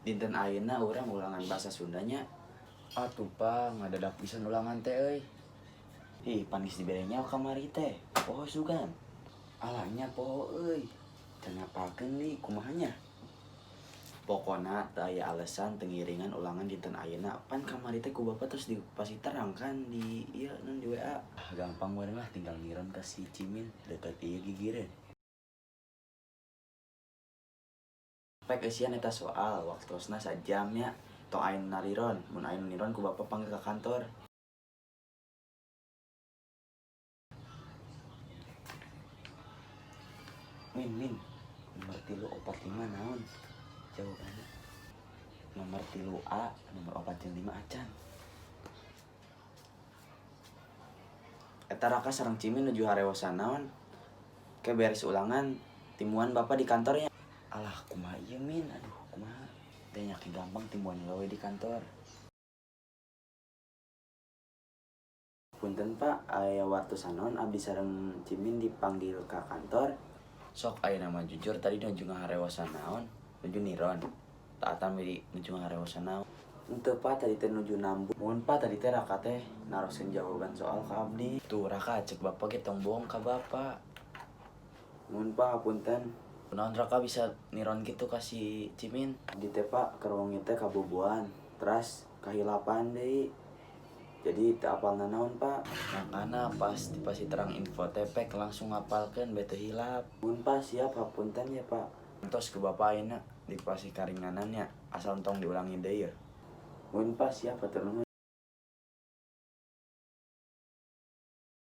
Dinten ayeuna urang ulangan bahasa Sundanya. Atuh pa ngadadak pisan ulangan teh euy. Ih, pan geus dibere nyaho kamari teh. Poho sugan. Alah nya poho euy. Can ngapalkeun deui kumaha nya. Pokona teu aya alasan teu ngiringan ulangan dinten ayeuna. Pan kamari teh ku bapak terus dipasih terang kan di ieu naon di WA. Ah, gampang meureun lah tinggal ngiron ka si Cimin deket ieu gigireun. Pek eusian eta soal waktosna sajam nya. Tong aya nu nariron, mun aya nu niron ku bapak panggil ka kantor. Min, min, nomor 3 4 5 naon? Jawabannya nomor 3 A, nomor 4 jeung 5 acan. Eta Raka sareng Cimin nuju harewosan naon? Ke beres ulangan timuan bapak di kantornya. Alah kumaha ieu Min, aduh kumaha. Teh nya gampang timuan we di kantor. Punten Pak, aya waktu sanon abdi sareng Cimin dipanggil ka kantor. Sok aya nama jujur tadi nuju ngaharewosan naon? Nuju niron. Tak atam di nuju ngaharewosan naon? Henteu Pak, tadi teh nuju nambung. Mun Pak tadi teh Raka teh naroskeun jawaban soal ka abdi. Tuh Raka cek bapak ge tong bohong ka bapak. Mun Pak hapunten. Kunaon Raka bisa niron gitu ka si Cimin? Abdi teh Pak keur wengi teh kaboboan, teras kahilapan deui. Jadi teu apal nanaon Pak. Makana pas dipasih terang info teh pek langsung ngapalkeun be teu hilap. Mun Pak siap hapunten ya Pak. Entos ku bapak ayeuna dipasih karinganan nya asal entong diulangi deui ya. Mun Pak siap hatur nuhun.